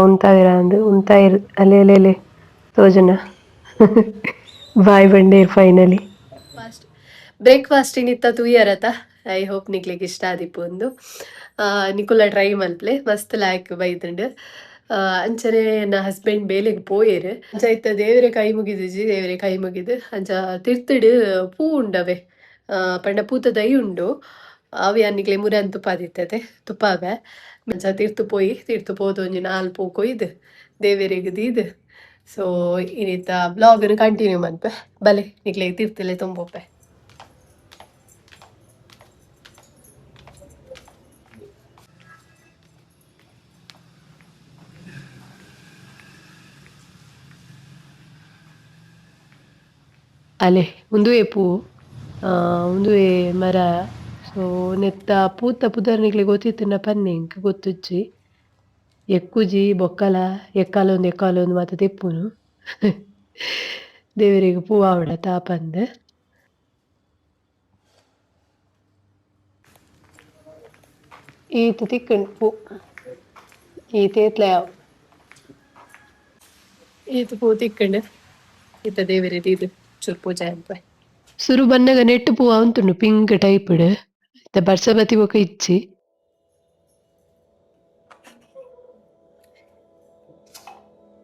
ಉಂತಾವೆರಾ ಅಂದ್ ಉಂತಾಯೆರ್. ಅಲೆ ಅಲೆ ಅಲೆ ತೋಜುನ ಬಾಯ್ ಪಂಡೆರ್ ಫೈನಲಿ. ಫಾಸ್ಟ್ ಬ್ರೇಕ್ಫಾಸ್ಟ್ ಇನಿತ್ತ ತೂಯರತ. I hope ನಿಕ್ಲೆಗ್ ಇಷ್ಟ ಆದಿಪ್ಪು. ನಿಕುಲ ಟ್ರೈ ಮಲ್ಪ್ಲೆ, ಮಸ್ತ್ ಲಾಯ್ಕ್ ಬೈದುಂಡು. ಅಂಚನೆ ಎನ್ನ ಹಸ್ಬೆಂಡ್ ಬೇಲೆಗ್ ಪೋಯೆರ್. ಅಂಚ ಇತ್ತ ದೇವರೆ ಕೈ ಮುಗಿದಿಜಿ, ದೇವರೆ ಕೈ ಮುಗಿದು ಅಂಚ ತಿರ್ತುಡು ಪೂ ಉಂಡವೆ, ಪಂಡ ಪೂತ ದೈ ಉಂಡು. ಅವು ಯಾನ್ ನಿಕ್ಲೆ ಮುರನ್ ತುಪ್ಪಾದಿತ್ತತೆ ತುಪ್ಪಾವೆ. ಅಂಚ ತಿರ್ತು ಪೋಯಿ, ತಿರ್ತು ಪೋದು ಒಂಜಿ ನಾಲ್ ಪೂ ಕೊಯ್ದು ದೇವೆರೆಗ್ ದೀದ್. ಸೊ ಇನಿತ ವ್ಲಾಗ್ ಕಂಟಿನ್ಯೂ ಮನ್ಪೆ ಬಲೆ, ನಿಕ್ಲೆ ತಿರ್ತಲೆ ತುಂಬೊಪ್ಪೆ. ಅಲೆ ಉಂದುವೇ ಪೂ ಉಂದುವೇ ಮರ. ಸೊ ನೆತ್ತ ಪೂತ ಪುದರ್ ನಿಕ್ಲೆಗ್ ಗೊತ್ತಿತ್ತಿನ ಪನ್ನೆ ಎಂಕ್ ಗೊತ್ತುಜ್ಜಿ. ಎಕ್ಕುಜಿ ಬೊಕ್ಕಲ ಎಕ್ಕಾಲೊಂದು ಎಕ್ಕಾಲೊಂದು ಮಾತ ದೆಪ್ಪುನು. ದೇವೆರೆಗ್ ಪೂ ಆವಡತ ಪಂದ್. ಈತ್ ತಿಕ್ಕುಂಡು ಪೂ. ಈತ್ ಏತ್ಲ ಯಾವು. ಈತ್ ಪೂ ತಿಕ್ಕುಂಡು. ಇತ್ತ ದೇವೆರೆ ದೀದ್ ಚೂರು ಪೂಜೆ ಅನ್ಪೆ. ಸುರು ಬನ್ನಗ ನೆಟ್ಟ್ ಪೂ ಆವೊಂತುಂಡು ಪಿಂಕ್ ಟೈಪ್ ಡ್. ಇತ್ತೆ ಬರ್ಸ ಬತ್ತಿ ಬೊಕ ಇಜ್ಜಿ.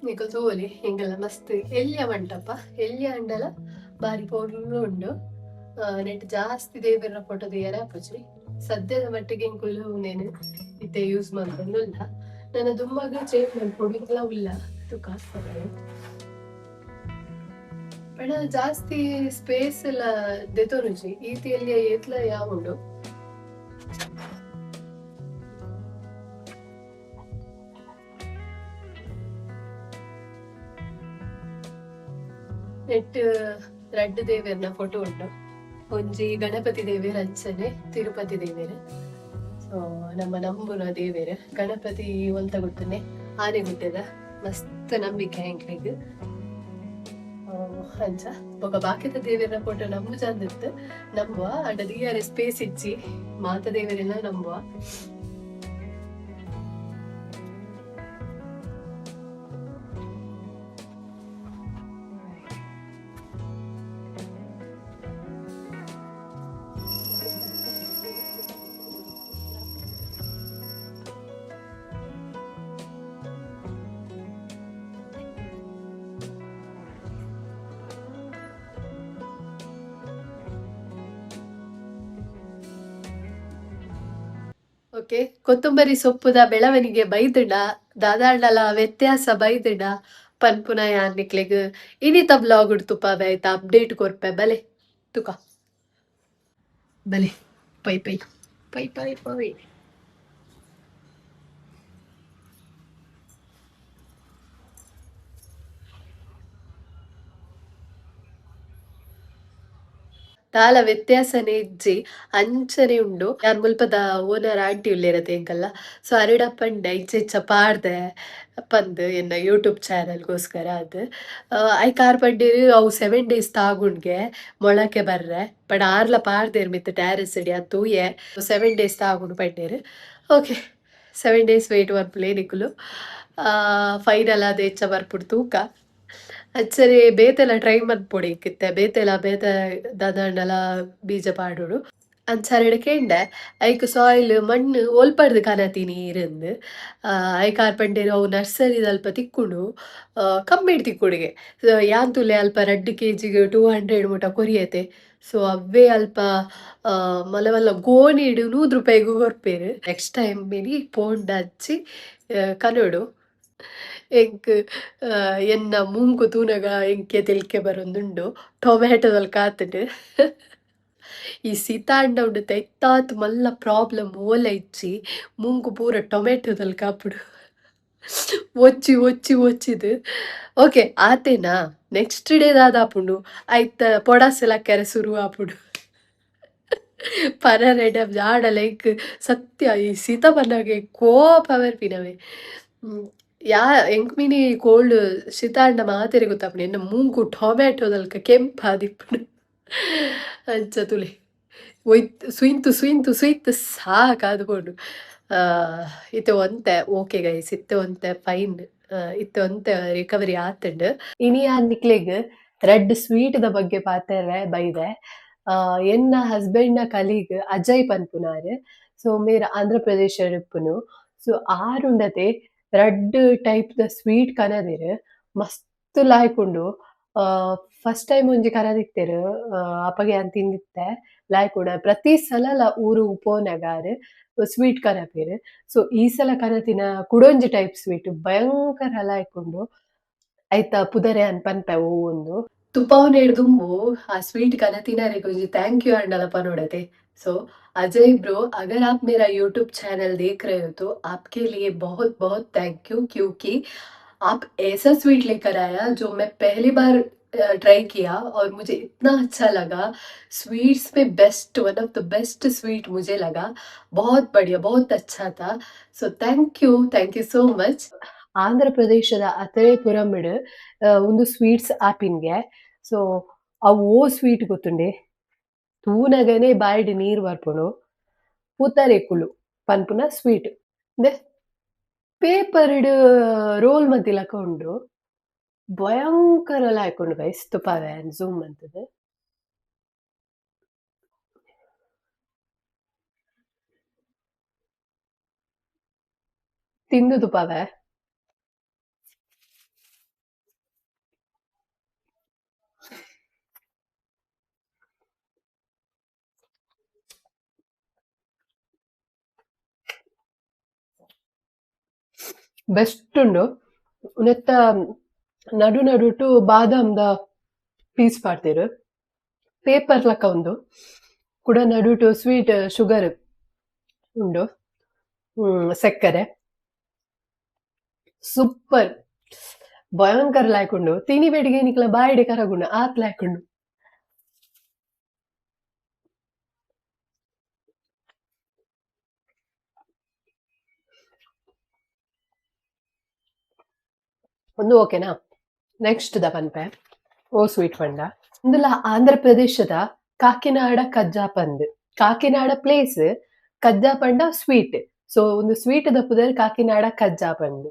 ನಿಕುಲು ತೂವೊಲಿ ಎಂಕಲ್ನ ಮಸ್ತ್ ಎಲ್ಯ ಮಂಟಪ ಎಲ್ಯ ಅಂಡಲ ಬಾರಿ ಪೊರ್ಲು ಉಂಡು. ನೆಟ್ ಜಾಸ್ತಿ ದೇವೆರ್ನ ಫೋಟೋ ದೀಯರೆ ಆಪುಜಿ. ಸದ್ಯದ ಮಟ್ಟಿಗೆ ಎಂಕುಲು ಉಂದೆನ್ ಇತ್ತೆ ಯೂಸ್ ಮಲ್ತೊಂದುಲ್ಲ. ನನ ದುಂಬಗ್ ಚೇಂಜ್ ಮಲ್ಪೊಡು ಉಲ್ಲ ತುಕ. ಪಂಡ ಜಾಸ್ತಿ ಸ್ಪೇಸ್ ಎಲ್ಲ ದೆತೊನುಜಿ. ಈತ್ ಎಲ್ಯ ಏತ್ಲ ಯಾವುಂಡು. ನೆಟ್ ರಡ್ಡ್ ದೇವೆರ್ನ ಫೋಟೋ ಉಂಡು. ಒಂಜಿ ಗಣಪತಿ ದೇವೆರ್ ಅಂಚನೆ ತಿರುಪತಿ ದೇವೆರ್. ಸೊ ನಮ್ಮ ನಂಬುನ ದೇವೆರ್ ಗಣಪತಿ ಒಲ್ತ ಗುಟ್ಟನೆ ಆನೆಗುಡ್ಡೆದ ಮಸ್ತ್ ನಂಬಿಕೆ ಎಂಕ್ಲೆಗ್. ಅಂಚ ಬೊಕ ಬಾಕಿದ ದೇವೆರ್ನ ಫೋಟೋ ನಂಬುಜಂದಿತ್ತು ನಂಬುವ ಅಂಡ ದೀಯರೆ ಸ್ಪೇಸ್ ಇಜ್ಜಿ ಮಾತ ದೇವೆರೆನ ನಂಬುವ. ಓಕೆ, ಕೊತ್ತಂಬರಿ ಸೊಪ್ಪುದ ಬೆಳವಣಿಗೆ ಬೈದುಂಡ ದಾದಾಂಡಲ ವ್ಯತ್ಯಾಸ ಬೈದುಂಡ ಪನ್ಪುನ ಯಾನ್ ನಿಕ್ಲೆಗ್ ಇನಿತ ಬ್ಲಾಗ್ ತುಪಾವೆ ಆಯ್ತಾ ಅಪ್ಡೇಟ್ ಕೊರ್ಪೆ ಬಲೆ ತುಕ ಬಲೆ pi pi pi pi pi. ದಾಲ ವ್ಯತ್ಯಾಸನೆ ಇಜ್ಜಿ ಅಂಚನೆ ಉಂಡು. ಯಾನ್ ಮುಲ್ಪದ ಓನರ್ ಆಂಟಿ ಉಲ್ಲೆರತೆ ಎಂಕಲ್ಲ. ಸೊ ಅರೆಡ ಪಂಡೆ ಇಂಚ ಇಂಚ ಪಾಡ್ದೆ ಪಂದ್ ಎನ್ನ ಯೂಟ್ಯೂಬ್ ಚಾನೆಲ್ಗೋಸ್ಕರ ಅದು. ಐಕ್ ಆರ್ ಪಂಡೆರ್ ಅವು 7 ಡೇಸ್ ತಾಗುಂಡ್ಗೆ ಮೊಳಕೆ ಬರ್ರೆ ಪಂಡ ಆರ್ಲ ಪಾಡ್ದೆರ್ ಮಿತ್ತ್ ಟ್ಯಾರಿಸ್ ಡ್ ಯಾನ್ ತೂಯೆ 7 ಡೇಸ್ ತಾಗುಂಡು ಪಂಡೆರ್. Okay 7 days wait ಮನ್ಪುಲೆ ನಿಕುಲು. ಫೈನಲ್ ಆದ್ ಎಚ್ಚ ಬರ್ಪುಂಡು ತೂಕ. ಅಂಚನೆ ಬೇತೆಲ ಟ್ರೈ ಮನ್ಪೊಡು ಎಂಕಿತ್ತೆ ಬೇತೆಲ ಬೇತೆ ದಾದಾಂಡಲ ಬೀಜ ಪಾಡೊಡು. ಅಂಚ ಅರೆಡ ಕೇಂಡೆ ಐಕ್ ಸಾಯಿಲ್ ಮಣ್ಣು ಒಲ್ಪಡ್ದ್ ಕನತಿನಿ ಇರಂದ್. ಐಕ್ ಆರ್ ಪಂಡೆರ್ ಅವು ನರ್ಸರಿದಲ್ಪ ತಿಕ್ಕುಂಡು ಕಮ್ಮಿಡ್ ತಿಕ್ಕುಡುಗೆ. ಯಾನ್ ತೂಲೆ ಅಲ್ಪ 2 ಕೆಜಿಗ್ 200 ಮುಟ ಕೊರಿಯೆತೆ. ಸೊ ಅವ್ವೇ ಅಲ್ಪ ಮಲ್ಲ ಮಲ್ಲ ಗೋಣಿಡ್ 100 ರೂಪಾಯಿಗ್ ಕೊರ್ಪೆರ್. ನೆಕ್ಸ್ಟ್ ಟೈಮ್ ಮಿನಿ ಪೋಂಡ ಅಜ್ಜಿ ಕನೊಡು. ಎಂಕ್ ಎನ್ನ ಮೂಂಕು ತೂನಗ ಎಂಕೆ ತೆಲಿಕೆ ಬರೊಂದುಂಡು ಟೊಮ್ಯಾಟೊದಲ್ಕ ಆತುಂಡು. ಈ ಸೀತಾಂಡ ಉಂಡು ಐತಾತ್ ಮಲ್ಲ ಪ್ರಾಬ್ಲಮ್ ಓಲ ಇಜ್ಜಿ ಮೂಂಕು ಪೂರ ಟೊಮೆಟೊದಲ್ಕ ಆಪುಂಡು ಒಚ್ಚಿ ಒಚ್ಚಿ ಒಚ್ಚಿದ್. ಓಕೆ ಆತೇನಾ ನೆಕ್ಸ್ಟ್ ಡೇ ದಾದ ಆಪುಂಡು ಐತ ಪೊಡಸ್ ಲಕ್ಕೆರೆ ಸುರು ಆಪುಂಡು. ಪನರೆಡ ಜಾಡ ಲೈಕ್ ಸತ್ಯ ಈ ಸೀತ ಬನ್ನಗ ಕೋಪ ಬರ್ಪಿನವೆ. ಯಾ ಎಂಕ್ ಮಿನಿ ಕೋಲ್ಡ್ ಶೀತ ಆಂಡ ಮಾತೆರೆಗ್ ಗೊತ್ತಾಪುಂಡು ಎನ್ನ ಮೂಂಕು ಟೊಮ್ಯಾಟೊದಲ್ಕ ಕೆಂಪಾದಿಪ್ಪುಂಡು. ಅಂಚ ತೂಲೆ ಒಯ್ತ್ ಸುಯಿಂತು ಸುಯಿಂತು ಸುಯಿತ್ ಸಾಕಾದ್ ಪೋಂಡು. ಇತ್ತೆ ಒಂತೆ ಓಕೆ ಗೈಸ್ ಇತ್ತೆ ಒಂತೆ ಫೈನ್ ಇತ್ತೆ ಒಂತೆ ರಿಕವರಿ ಆತುಂಡು. ಇನಿ ಯಾನ್ ನಿಕ್ಲೆಗ್ ರಡ್ಡ್ ಸ್ವೀಟ್ ದ ಬಗ್ಗೆ ಪಾತೆರ್ರೆ ಬೈದೆ. ಎನ್ನ ಹಸ್ಬೆಂಡ್ ನ ಕಲೀಗ್ ಅಜಯ್ ಪನ್ಪುನಾರ್. ಸೊ ಮೇರ್ ಆಂಧ್ರ ಪ್ರದೇಶ ಇಪ್ಪುನು. ಸೊ ಆರುಂಡತೆ ರಡ್ಡ್ ಟೈಪ್ ದ ಸ್ವೀಟ್ ಕನದೆರ್ ಮಸ್ತ್ ಲಾಯ್ಕ್ ಉಂಡು. ಫಸ್ಟ್ ಟೈಮ್ ಒಂಜಿ ಕನದಿತ್ತೆರ್ ಅಪಗ ಯಾನ್ ತಿಂದಿತ್ತೆ ಲಾಯ್ಕ್ ಉಂಡು. ಪ್ರತಿ ಸಲಲ ಊರುಗು ಪೋನಗ ಆರ್ ಸ್ವೀಟ್ ಕನಪೆರ್. ಸೊ ಈ ಸಲ ಕನತಿನ ಕುಡೊಂಜಿ ಟೈಪ್ ಸ್ವೀಟ್ ಭಯಂಕರ ಲಾಯ್ಕ್ ಉಂಡು. ಐತ ಪುದರ್ ಯಾನ್ ಪನ್ಪೆ ಒವು ಉಂದು. ತುಪಾವುನೇಡ್ ದುಂಬು ಆ ಸ್ವೀಟ್ ಕನತಿನರೆಗ್ ಒಂಜಿ thank you ಆಂಡಲ ಪನೊಡತೆ. सो अजय ब्रो अगर आप मेरा यूट्यूब चैनल देख रहे हो तो आपके लिए बहुत बहुत thank you, क्योंकि आप ऐसा स्वीट लेकर आया जो मैं पहली बार Try किया और मुझे इतना अच्छा लगा। स्वीट्स में best, one of the best sweet मुझे लगा। बहुत बढ़िया, बहुत अच्छा था। So thank you so much. Andhra ಪ್ರದೇಶದ ಅತರೇಪುರಂ ಒಂದು ಸ್ವೀಟ್ಸ್ ಆಪಿನ್ಗೆ. ಸೊ ಅವು ಓ ಸ್ವೀಟ್ ಗೊತ್ತುಂಡೆ, ತೂನಗನೆ ಬಾಯಿಡ್ ನೀರು ಬರ್ಪುಂಡು. ಪೂತರೇಕುಲು ಪನ್ಪುನ ಸ್ವೀಟ್. ಇಂದೆ ಪೇಪರ್ಡ್ ರೋಲ್ ಮಂತಿಲಕ ಉಂಡು. ಭಯಂಕರ ಲಾಯ್ಕ್ ಉಂಡು ಗೈಸ್. ತುಪಾವೆ ಝೂಮ್ ಮಂತುದು. ತಿಂದು ತುಪಾವೆ. ಬೆಸ್ಟ್ ಉಂಡು. ನೆತ್ತ ನಡು ನಡುಟು ಬಾದಾಮ್ದ ಪೀಸ್ ಪಾಡ್ದೆರ್. ಪೇಪರ್ ಲಕ ಉಂಡು. ಕುಡ ನಡುಟು ಸ್ವೀಟ್ ಶುಗರ್ ಉಂಡು. ಸಕ್ಕರೆ. ಸೂಪರ್. ಭಯಂಕರ ಲಾಯ್ಕ್ ಉಂಡು. ತಿನಿ ಬೆಡಿಗೆ ನಿಕ್ಲ ಬಾಯಿಡೆ ಕರಗುಂಡು ಆತ್ ಲಾಯ್ಕ್ ಉಂಡು. ಒಂದು ಓಕೆನಾ? ನೆಕ್ಸ್ಟ್ the ಪನ್ಪೆ ಓ ಸ್ವೀಟ್ ಪಂಡ. ಇಂದುಲ ಆಂಧ್ರ ಪ್ರದೇಶದ ಕಾಕಿನಾಡ ಕಜ್ಜಾ ಪಂದ್. ಕಾಕಿನಾಡ ಪ್ಲೇಸ್, ಕಜ್ಜಾ ಪಂಡ ಸ್ವೀಟ್. ಸೊ ಒಂದು ಸ್ವೀಟ್ ದ ಪುದರ್ ಕಾಕಿನಾಡ ಕಜ್ಜಾ ಪಂದ್.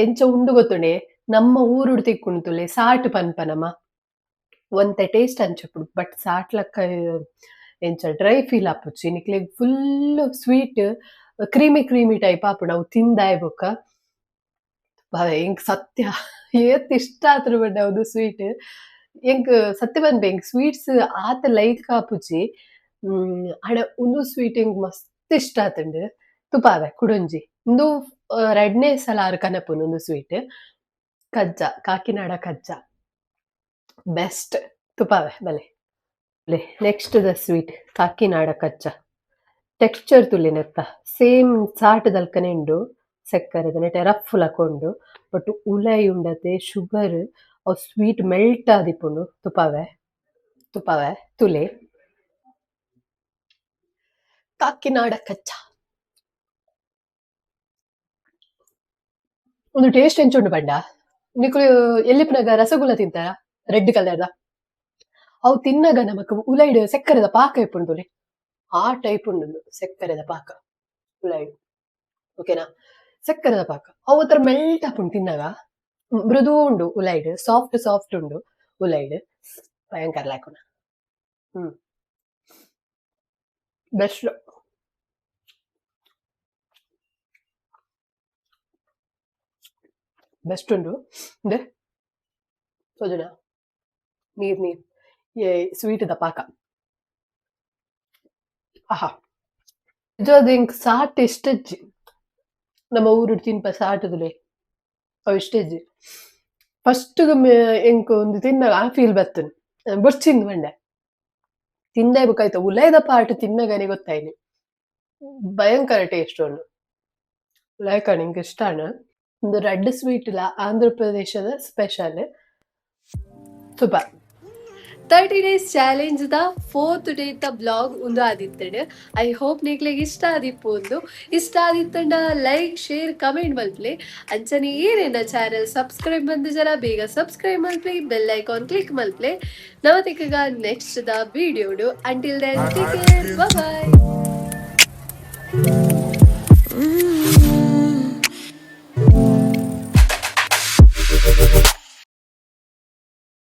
ಎಂಚ ಉಂಡು ಗೊತ್ತುಂಡೆ, ನಮ್ಮ ಊರುಡು ತಿಕ್ಕುಂಡು ತುಲೆ ಸಾಟ್ ಪನ್ಪ ನಮ. ಒಂತೆ ಟೇಸ್ಟ್ ಅಂಚ ಬಟ್ ಸಾಟ್ ಲಕ್ಕ ಎಂಚ ಡ್ರೈ ಫೀಲ್ ಆಪುಜಿ. ನಿಕ್ಲೆಗ್ full sweet creamy creamy type ಆಪುಂಡು. ಅವು ತಿಂದಾಯ್ ಬೊಕ್ಕ ಎಂಕ್ ಸತ್ಯ ಏತ್ ಇಷ್ಟ ಆತ್ಂಡ್ ಪಂಡ ಉಂದು ಸ್ವೀಟ್. ಎಂಕ್ ಸತ್ಯ ಪನ್ಪೆ ಎಂಕ್ ಸ್ವೀಟ್ಸ್ ಆತ್ ಲೈಕ್ ಆಪುಜಿ. ಆಂಡ ಉಂದು ಸ್ವೀಟ್ ಎಂಕ್ ಮಸ್ತ್ ಇಷ್ಟ ಆತುಂಡು. ತುಪಾವೆ ಕುಡೊಂಜಿ. ಉಂದು ರಡ್ಡನೇ ಸಲ ಆರ್ ಕನಪುನು ಉಂದು ಸ್ವೀಟ್. ಕಜ್ಜಾ, ಕಾಕಿನಾಡ ಕಜ್ಜಾ ಬೆಸ್ಟ್. ತುಪಾವೆ ಬಲೆ. Next the sweet Kakinada kajja. Texture ತುಲೆ ನೆತ್ತ ಸೇಮ್ ಸಾಟ್ ದಲ್ಕನೆ ಉಂಡು. ಸಕ್ಕರೆ ನೆಟೆ ರಫ್ ಲಕ ಉಂಡು. ಬಟ್ ಉಲೈ ಉಂಡತೆ ಶುಗರ್ ಅವು ಸ್ವೀಟ್ ಮೆಲ್ಟ್ ಆದಿಪ್ಪುಂಡು. ತುಪಾವೆ ತುಪಾವೆ ತುಲೆ. ಕಾಕಿನಾಡ ಕಜ್ಜಾ. ಒಂದು ಟೇಸ್ಟ್ ಎಂಚ ಉಂಡು ಪಂಡ ನಿಕುಲು ಎಲ್ಲಿಪ್ಪುನಗ ರಸಗುಲ್ಲ ತಿಂತಾರ ರೆಡ್ ಕಲರ್ದ, ಅವು ತಿನ್ನಗ ನಮಕ್ ಉಲೈಡ್ ಸಕ್ಕರೆದ ಪಾಕ ಇಪ್ಪುಂಡು ತುಲೆ, ಆ ಟೈಪ್ ಉಂಡು ಸಕ್ಕರೆದ ಪಾಕ ಉಲೈಡ್. ಓಕೆನಾ? ಸಕ್ಕರೆದ ಪಾಕ ಅವು ಒಂಥರ ಮೆಲ್ಟ್ ಆಪುಂಡು ತಿನ್ನಗ. ಮೃದು ಉಂಡು ಉಲೈಡ್, ಸಾಫ್ಟ್ ಸಾಫ್ಟ್ ಉಂಡು ಉಲೈಡ್. ಭಯಂಕರ ಲಾಯ್ಕ್. ಬೆಸ್ಟ್. Best ಉಂಡು. ಇಂದೆ ತೋಜುನ ನೀರ್ ನೀರ್ ಏ ಸ್ವೀಟ್ ದ ಪಾಕ. ಆಹಾ, ನಿಜವಾದ್ ಎಂಕ್ ಸಾಟ್ ಇಷ್ಟ ಇಜ್ಜಿ. ನಮ್ಮ ಊರುಡು ತಿನ್ಪ ಸಾಟುದುಲೆ ಅವು ಇಷ್ಟ ಇಜ್ಜಿ. ಫಸ್ಟ್ ಎಂಕ್ ಒಂದು ತಿನ್ನಗ ಆ ಫೀಲ್ ಬತ್ತುಂಡು. ಬೊರ್ಚಿಂದ್ ಪಂಡೆ ತಿಂದೆ ಬೊಕ ಐತ ಉಲೈದ ಪಾರ್ಟ್ ತಿನ್ನಗನೆ ಗೊತ್ತಾಯ್ನಿ. ಭಯಂಕರ ಟೇಸ್ಟ್ ಉಂಡು. ಲಾಯ್ಕ್ ಆಂಡ್ ಎಂಕ್ ಇಷ್ಟ ಆಂಡ್. ಉಂದು ರಡ್ಡ್ ಸ್ವೀಟ್ ಲ ಆಂಧ್ರ ಪ್ರದೇಶದ special. Super. 30 days challenge the fourth day the blog ಉಂದು ಆದಿತ್ತಂಡ್. I hope ನಿಕ್ಲೆಗ್ ಇಷ್ಟ ಆದಿಪ್ಪು ಉಂದು. ಇಷ್ಟ ಆದಿತ್ತಂಡ like share comment ಮಲ್ಪಲೆ. ಅಂಚನೆ ಏರೆನ ಚಾನೆಲ್ ಸಬ್ಸ್ಕ್ರೈಬ್ ಮಂತಿಜರ ಬೇಗ ಸಬ್ಸ್ಕ್ರೈಬ್ ಮಲ್ಪಲೆ, bell icon click ಮಲ್ಪಲೆ. ನಮ ತಿಕ್ಕುಗ ನೆಕ್ಸ್ಟ್ the ವಿಡಿಯೋಡು. Until then take care, bye.